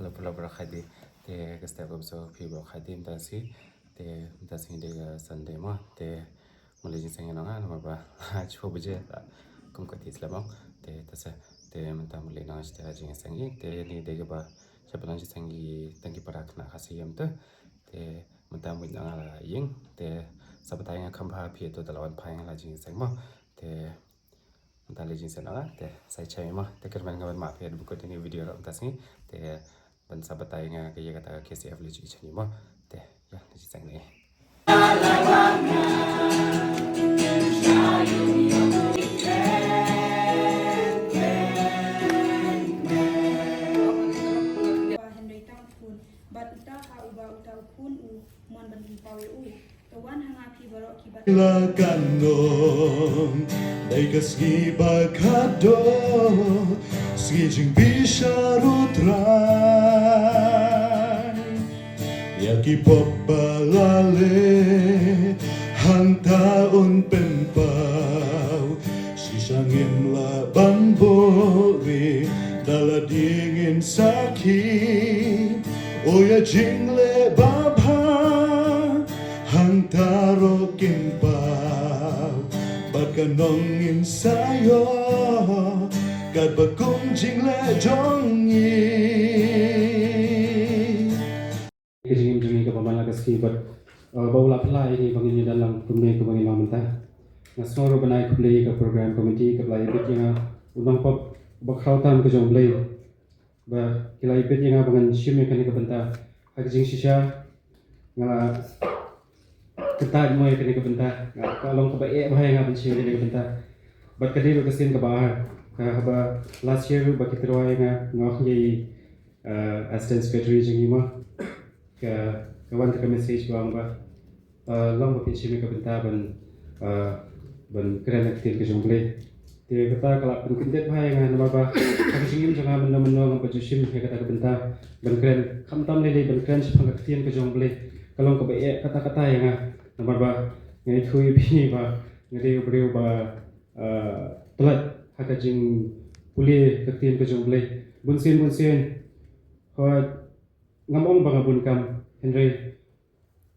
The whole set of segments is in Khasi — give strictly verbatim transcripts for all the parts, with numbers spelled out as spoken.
Pula pula khaidi. Te ka step ka bso phi bro khaidi mynta sngi. Te mynta sngi dei ka Sunday mo. Te mut leit jingïaseng ïa nga namar ba shu baje ta kum ka ti slem mo. Te ta sa te mynta mut leit nang sha jingïaseng ïa te ni dei ka ba sha ba nang jingïaseng ïa tang ki para khynnah Khasi ïa mynta. Te mynta mut nang la ïing te sa batai nga kham ba phi to ta la wan phai nga la jingïaseng mo. Te Mynta leit jingïaseng ïa nga te sa ïa chai mo te kyrmen nga ban map ïa dei bukut ïa ni video ruh mynta sngi te ban sa batai nga ka ïa kata ka K C F leit jingïaseng mo te ïa leit jingïaseng ni. Hynrei tang u khun bad uta ha uba uta u khun u mon ban pynpaw ïa u. Ka wan ha nga phi baroh ki bad la kan long dei ka sngi ba khadduh, sngi jingbishar U Trai. Ïa ki pop ba la leh hangta un pynpaw. Shisha ngim lah ban buhrieh da lade ngin sakhi. O ïa jingleh babha hangta ruh kin paw bad ka nong ngin sa ïoh katba kum jingleh jong ngi. Ka jingim jong ngi kaba man la ka sngi bad, uh, ba u la pynlait ïa ngi ba ngin ïadon lang kumne kaba ngin long mynta. Nga sngew ruh ban ai khublei ïa ka program committee kaba la ïabit ïa nga u nongpop ba khraw tam ka jong U Blei. Ba ki la ïabit ïa nga ba ngan shim ïa kane ka bynta. Ha ka jingshisha nga la kyntait mo ïa kane ka bynta. Nga ka long kaba eh bha ïa nga ban shim ïa kane ka bynta. Bad ka dei ruh ka sien kaba ar. Ka haba last year ruh ba ki tyrwa ïa nga nga ong ïa i, uh, assistant secretary jong ngi mo. Ka, ka wan ka message ba ong ba, uh, long ba phin shim ïa ka bynta ban, uh, ban kren ïa ka ktien ka jong U Blei. Te kata ka la pynkyndit bha ïa nga namar ba ha ka jingim jong nga mynno mynno ngam pat ju shim ïa kata ka bynta ban kren, khamtam lei lei ban kren shaphang ka ktien ka jong U Blei. Ka long kaba eh katta katta ïa nga namar ba nga ithuh ïa phi ba nga dei u briew ba, uh, tlot ha ka jingpule ka ktien ka jong U Blei. Bunsien bunsien hooid ngam ong ba nga bun kam, hynrei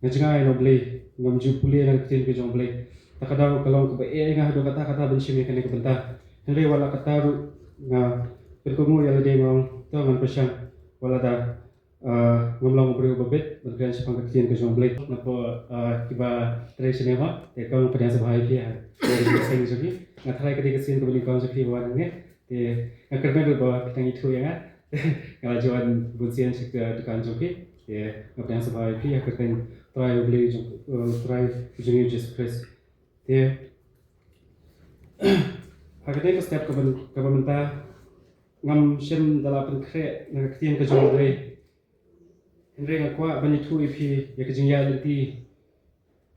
nga jngai na U Blei, ngam ju pule na ka ktien ka jong U Blei. Ta ka daw ka long kaba eh ïa nga haduh katta katta ban shim ïa kane ka bynta. Hynrei wat la katta ruh nga pynkohnguh ïa lade, nga ong to ngan pyrshang wat la da, ah, ngam long u briew ba bit ban kren shaphang ka ktien ka jong U Blei. Napoh, ah, kiba trei shane mo, te kong pdiang sngewbha ïa phi ha ka jingïaseng jong ngi. Nga tharai ka dei ka sien kaba nyngkong jong phi ba wan hangne. Te nga kyrmen ruh ba phi dang ithuh ïa nga. Nga la ju wan bun sien sha ka dukan jong phi. Te nga pdiang sngewbha ïa phi ha ka kyrteng U Trai U Blei jong, eh, U Trai jong ngi U Jisu Khrist. Te ha katei ka step kaba, kaba mynta ngam shym da la pynkhreh na ka ktien ka jong U Blei. Hynrei nga kwah ban ïathuh ïa phi ïa ka jingïaid lynti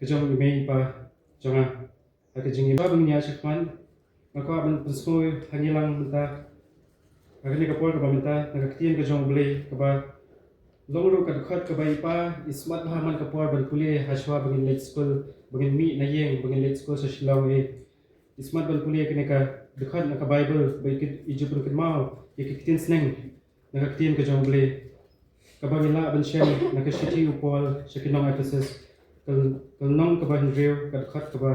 ka jong i mei i pa jong nga. Ha ka jingim ba ngin ïaid shakhmat, nga kwah ban pynsngew ha ngi lang mynta ha kane ka por kaba mynta na ka ktien ka jong U Blei kaba long ruh ka dkhot kaba i pa i smat bha man ka por ban pule ha shuwa ba ngin leit skul, ba ngin mih na ïing, ba ngin leit skul sha Shillong. I smat ban pule kane ka dkhot na ka Baibl ba i ju pynkynmaw ïa ki ktien sneng na ka ktien ka jong U Blei kaba ngi lah ban shem na ka shithi u Paul sha ki nong Ephesus. Ka, ka lynnong kaba hynriew, ka dkhot kaba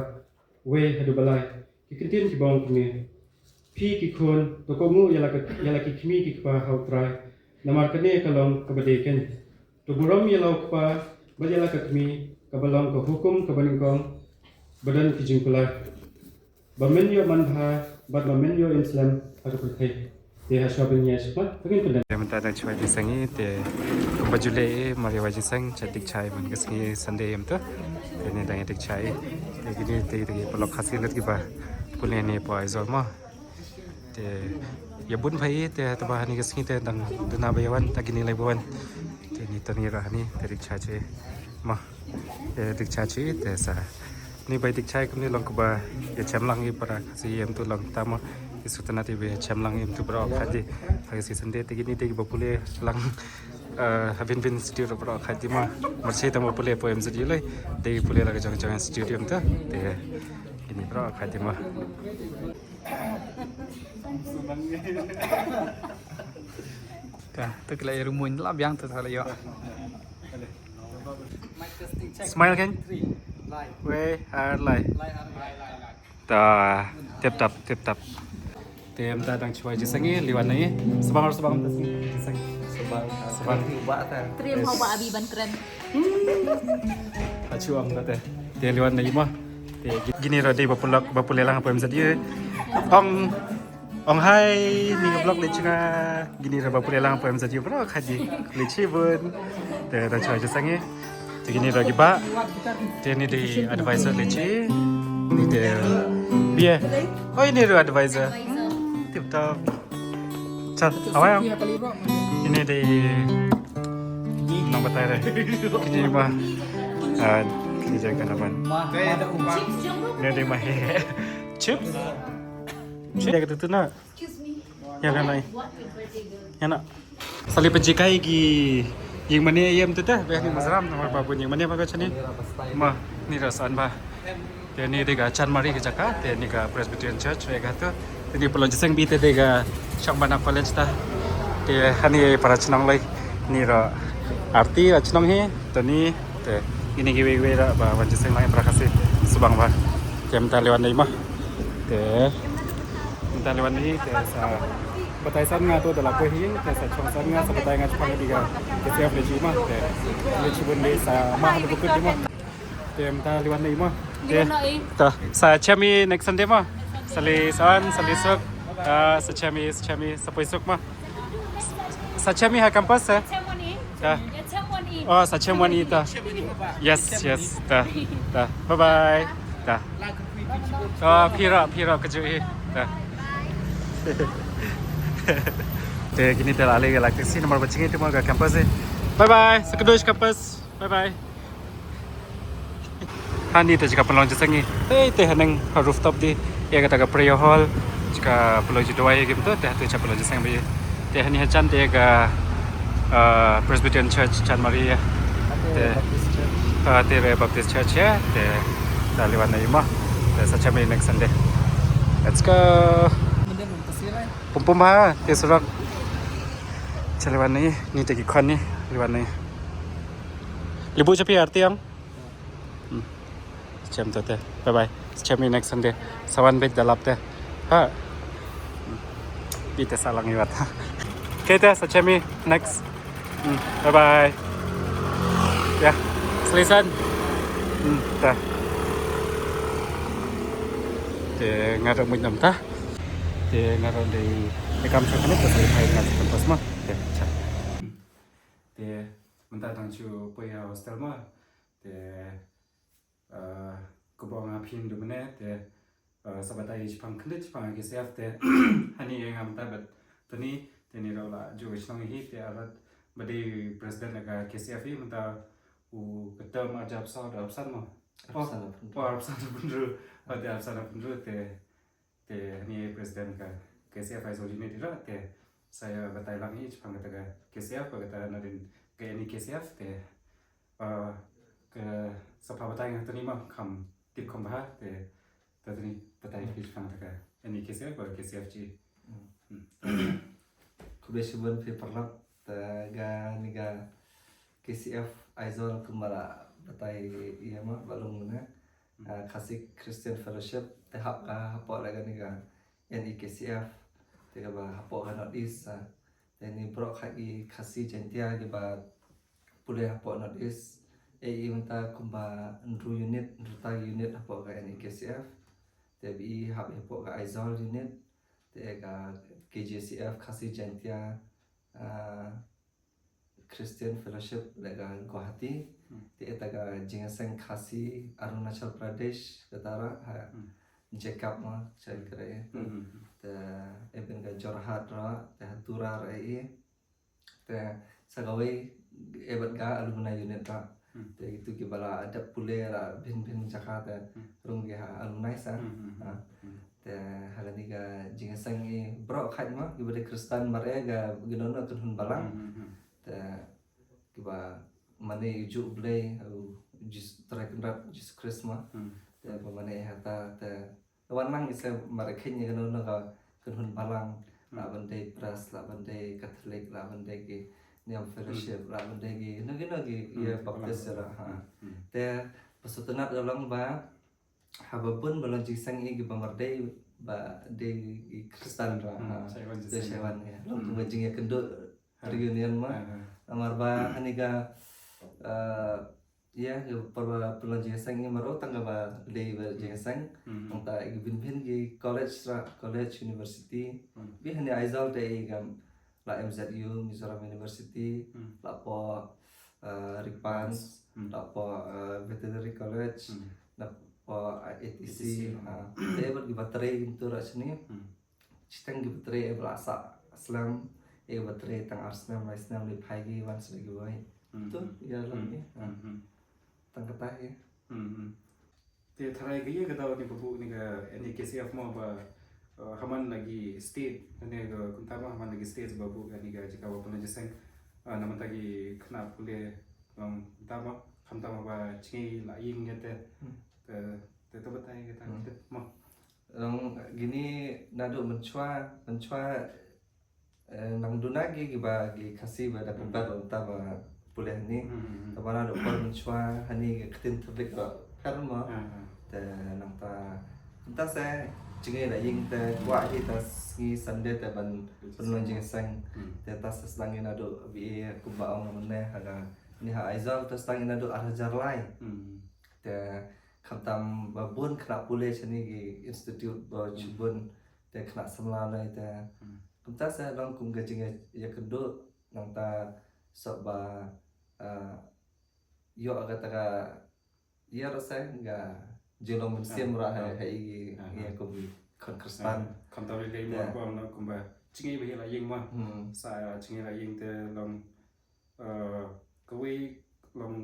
wei haduh ba lai. Ki kyntien kiba ong kumne: Phi ki khun, to kohnguh ïa la ka, ïa la ki kmie ki kpa ha U Trai, namar kane ka long kaba dei kein. To burom ïa la u kpa bad ïa la ka kmie, kaba long ka hukum kaba nyngkong ba don ki jingkular, ba men ïoh manbha bad ba men ïoh im slem ha ka pyrthei. Te ha shuwa ban ïaid shakhmat, to ngin pyndem. Te mynta dang shu wai jingïaseng te kumba ju leh mar ïa wai jingïaseng sha dikjai man ka sngi Sunday ïa mynta. Te ne dang ïa dikjai. Te kine te ki paralok Khasi Hills kiba pule ne poi Aizawl mo. Te ïa bun bha i te, te ba ha kane ka sngi te dang duna ba ïa wan, ta kine lai ba wan. Te ni to ni ra ni te dikjai mo. Te dikjai te sa ni bai dikjai kumne long kaba ïa chem lang i para Khasi ïa mynta long ta mo. I sutana te ba ïa chem lang i mynta bro kha di ha ka sngi Sunday te kine te kiba pule lang. Eh, ha bin bin studio bro kha di mo. Mar shi ta mo pule po em studio lai. Te pule la ka jong jong studio mynta. Te ini bro kha di mo. Ta, tu ki la ïa rumuin la biang tu ta la ïoh. Smile kan? Wei, ar lai. Ta, tip top, tip top. Te mynta dang shuwa jingïaseng, liwan na i. Sbang ar sbang mynta jingïaseng. Sbang. Sbang. Trim hau ba abi ban kren. Ta shu ong ta te. Te liwan na i mo. Te gi- gini ruh dei ba pulok, ba pule lang hapoh M Z U. Ong, ong hai, ni vlog le chinga. Gini ruh ba pule lang hapoh M Z U bro, khaji le chi bun. Te dang shuwa jingïaseng. Te kini ruh ki bah. Te ni dei advisor le chi. Ni dei bia. Oh, ini ruh advisor. Tip top. Chal, awai am. Ini dei nang batai re. Kini bah. Ah, kini jaga na ban. Ni dei mah. Chips. Chips. Dia kata tu nak. Excuse me. Ya kan lai. What your birthday girl? Ya nak. Sali pejikai gi ïing mane ïem tu teh, beh ni masram namar ba bun ïing mane ba ka chani. Ma, ni rasan ba. Te ni dei ka Chanmari ka jaka, te ni ka Presbyterian Church, eh, ka tu. Te ni pynlong jingïaseng beit te dei ka Shangmana College ta. Te hani para chnong lai. Ni ruh arti ra chnong hi, te ni, te ini ki wei wei ra ba wan jingïaseng lai para Khasi sbang ba. Te mynta liwan dei ma. Te mynta liwan hi, te sa batai san nga tu da la poi hi, te sa chong san nga, sa batai nga chipang di ga, te siap le chi ma, te le chi bun di sa ma le bukut di ma. Te mynta liwan hi ma. Te ta sa chami next Sunday ma. Sali san, sali suk. Ah, sa chami, sa chami, sa poi suk ma. Sa chami ha campus eh. Ceremony. Ya. Ya, ceremony. Oh, sa ceremony ta. Yes, yes, ta, ta. Bye bye. Ta. Oh, phira, phira kaju hi. Ta. Te kini te la le ga lak taxi number ba chingi te mo ga campus eh. Bye bye. Sa kadu campus. Bye bye. Hani te jaka pynlong jingïaseng hi. Te te haneng ha rooftop di. Ïa kata ka prayer hall. Jaka pynlong jingduwai hi kumto te hatu jaka pynlong jingïaseng beit. Te hani ha jan te ka, ah, Presbyterian Church Chanmari. Te ah, te re Baptist Church hi. Te ta liwan na i ma. Te sa chami next Sunday. Let's go. Pum pum ha te surok. Cha liwan na i ni te ki khon ni liwan na i. Libu chapi arti ang. Hmm. Chem to te. Bye bye. Chem ni next Sunday. Sawan bej dalap te. Ha. Hmm. Bit te salang iwat. Okay te sa chem ni next. Hmm. Bye bye. Ya. Selisan. Hmm. Ta. Te nga ruh mut nam ta. Te nga ruh dei kam sa kane te sa hai nga sa pas ma. Te cha. Te mynta tang chu poi ha hostel ma. Te, ah, kaba nga phin du mane te, ah, sa batai chipang khyndiat chipang K C F te hani nga mynta bad tuni te ni rau la ju ka chnong hi te arat ba dei president na ka K C F hi mynta u ka term arphew saw da arphew san mo. Arphew san da phew. Oh, arphew san da phew. Oh, te arphew san da phew te Te hani president ka K C F Aizawl unit ira te sa ïa batai lang hi chipang kata ka K C F ba kata na dei ka N E K C F te, ah, ka sa pha batai nga tuni ma kham tip kham bha te ta tuni batai hi chipang kata ka N E K C F ba K C F chi. Hmm. Khublei shibun phi paralok ta ga ni ga K C F Aizawl kumba la batai ïa ma ba long ne. Ah, Khasi Christian Fellowship te hap ka hapoh la kane ka N E K C F te kaba hapoh ka North East, ah, te ni baroh khat ki Khasi Jaintia kiba pule hapoh North East. E i mynta kumba hynriew unit, hynriew ta unit hapoh ka N E K C F te ba i hap hapoh ka Aizawl unit te ka K J C F Khasi Jaintia, ah, Christian Fellowship la ka Guwahati. Hmm. Te ita ka jingïaseng Khasi Arunachal Pradesh ka tara ha Jacob ma chai kare. Hmm. Te even ka Jorhat ra te ha Tura ra e. Te sa kawei e bad ka alumni unit ra. Hmm. Te itu ki ba la dep pule la bhin bhin jaka te rung ki ha alumni sa. Hmm. Te ha kane ka jingïaseng i baroh khat ma kiba dei Khristan mar e ka gino no kynhun balang. Hmm. Te kiba mane ïa u Blei, u Jis-, Trai Kynrad Jisu Khrist ma. Hmm. Te ba mane ïa hata te wan lang i se mar e khein ïa kano kano ka kynhun balang. lah ban dei Pres, lah ban dei Katholik, lah ban dei ki niam fellowship, lah ban dei ki no ki no ki ïa Baptist ïa lah ha. Te ba sngewtynnat ka long ba haba bun ba long jingïaseng ïa ki ba mar dei ba dei ki Khristan ra ha. Te shaiwan ïa long kumba jingïakynduh reunion ma. Namar ba hani ka ïa ki por ba pynlong jingïaseng ïa mar o tang ka ba dei ba jingïaseng. Nangta ïa ki bun bun ki college ra, college, university. Bi hani Aizawl te ïa ka la M Z U, Mizoram University, la po Ripans, la po Veterinary College, la po A T C. Te bad ki ba trei ki tu ra sini. Shiteng ki ba trei ba la sah slem, ïa ki ba trei tang ar snem, lai snem, li phai ki wan sdang ki wai. Tu ïa long ni. Tang kata hi. Te tharai ka ïa ka daw ni ba buh ni ka N A K C F mo ba ha man la ki state, ne ka kumta mo ha man la ki state ba buh ka ni ka jaka ba pynlong jingïaseng. Na mynta ki khynnah pule long kumta mo, khamtam ba jngi la ïing ïa te. Te te to batai ka ta mo. Long kine naduh mynshwa, mynshwa nang duna ki ki ba ki Khasi ba da pynbat ba mynta ba pule hani. Te ba naduh por mynshwa hani ki ktien Thyllik ba pher mo. Te nangta mynta se jngi la ïing te kwah hi ta sngi Sunday te ban pynlong jingïaseng. Te ta se sdang ïa naduh ba ïa kumba ong mynne ha ka ni ha Aizawl te sdang ïa naduh ar hajar lai. Te khamtam ba bun khynnah pule shane ki institute ba shibun te khynnah samla lai te. Kumta sa long kum ka jingïakynduh nangta sop ba ïoh kata ka ïa rasa ka jinglong mynsiem ra ha i ki ïa kum khon Khristan. Khamtam lei mo ba kumba jngi ba ïa la ïing ma sa jngi la ïing te long kawei long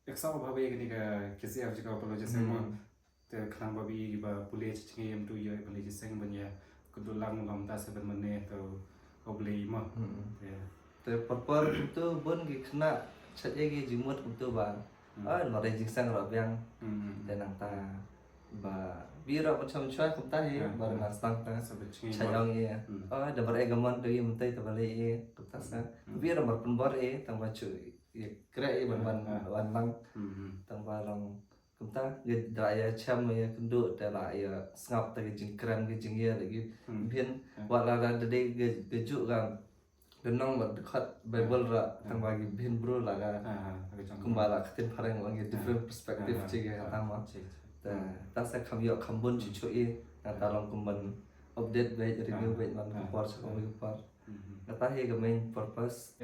Ek saw ba wei kane ka K C F jaka pynlong jingïaseng mo. Te khnang ba bi ba pule cha jingim tu ïa pynlong jingïaseng ban ïa kynduh lang long ta sa ban mane to U Blei mo. Te por por tu bun ki khynnah chat ïa ki jingmut tu ba. Ai, ma dei jingïaseng ra biang. Te nang ta ba bi ra ba cham chwa kumta hi ba na stang ta. Cha ïong ïa. Ai, da bar e gamon tu ïa mynta ta ba lei ïa kumta sa. Bi ra mar pynbor ïa tang ba chu ïa kre ïa ban ban ban lang. Tang ba long kumta ïa da ïa cham ïa kynduh da la ïa sngap ta ki jingkren ki jingïa da ki bhin wa la da da dei ki ju ka da nong wa da khot Bible ra tang ba ki bhin bru la ka kumba la ka tin phareng wa ki different perspective chi ka ta ma. Ta sa kham ïoh kham bun chi chu i na ta long kumban update beit review beit man ka por sa ka por. Kata hi ka main purpose.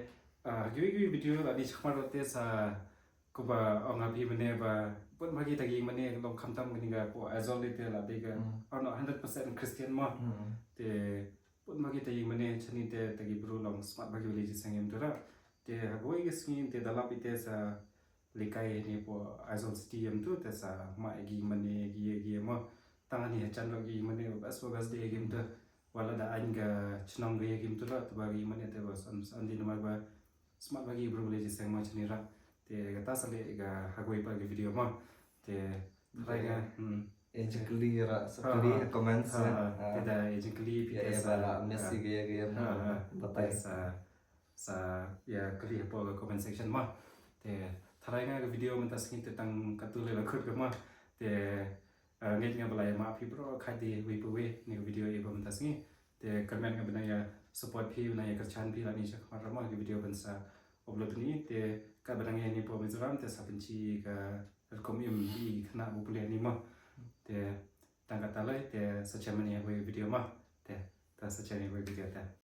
Ah, kiwi kiwi video la di chakmar te sa kumba ong ha phi mane ba pun bagi ta ki mane long khamtam kani ka po Aizawl te la de ka ano hundred percent Christian ma. Te pun bagi ta ki mane chani te ta ki bru long smat bagi wali ji sangem tu ra. Te ha kawei ka sngi te dalap ite sa likai ni po Aizawl City em tu te sa ma egi mane egi egi mo tang ni ha chan ro egi mane bas bas de egi em tu wala da ain ga chnong ga egi em tu ra tu ba egi mane te bas an an di nama ba smat bagi bru beli ji seng ma chini ra te ga ta sali ga hagoi ba ga video mo te tharai ga hmm e jingkli ra sa kli ha comments ya te da e jingkli pi ya te ya sa ba la mesi ga egi em batai sa sa ya kali hapoh ka comment section ma. Te tharai nga ka video mynta sngi te tang katu le la khut ka ma. Te ngeit nga ba la ya ma phi bro khai di wi pu wi ni ka video ïa ba mynta sngi. Te comment nga ba nang ya support phi ba nang ya kyrchan phi la ni sha khmat ra ma ka video ban sa upload ni te ka ba nang ya ni po Mizoram te sa pynchi ka rukom im i khana bu pule ni ma. Te tang kata lai te sa chem ni wi video ma. Te ta sa chem ni wi video te.